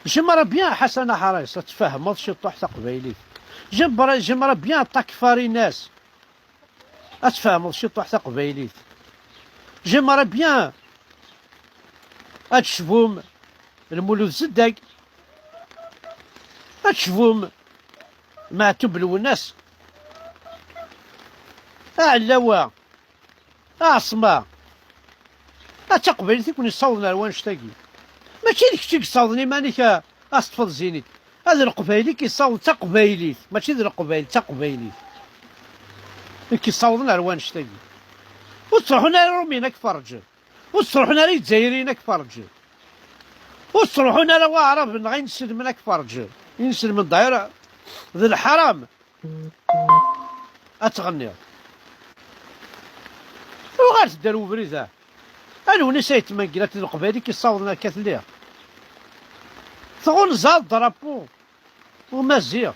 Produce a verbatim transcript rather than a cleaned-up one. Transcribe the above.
J'aimerais bien, Ḥasan Aḥris, ad tfehmeḍ ciṭuḥ taqbaylit. J'aimerais, j'aimerais bien, Ṭakfarinas, ad tfehmeḍ ciṭuḥ taqbaylit. J'aimerais bien ad tecbum Lmulud Zeddag, ad tecbum Meɛtub Lwennas, Aɛlawa, Aɛṣma. A d taqbaylit i ken-yessawḍen ar wanect-agi. Mačči d kečč i yessawḍen iman-ik a, a s-teṭṭfeḍ zzin-ik. A d leqbayel i k-yessawḍen, d taqbaylit, mačči d leqbayel, d taqbaylit i k-yessawḍen ar wanect-agi. Ur ttruḥun ara Iṛumiyen ad k-ferǧen. Ur ttruḥun ara Izzayriyen ad k-ferǧen. Ur ttruḥun ara Waɛraben neɣ inselmen ad k-ferǧen. Inselmen dayra d leḥram. Ad tɣenniḍ. Uɣal-d ar ubrid-a. Anwa i s-yettmaggan akken d leqbayel i k-yessawḍen akka telliḍ? Tɣunzaḍ drapeau umaziɣ.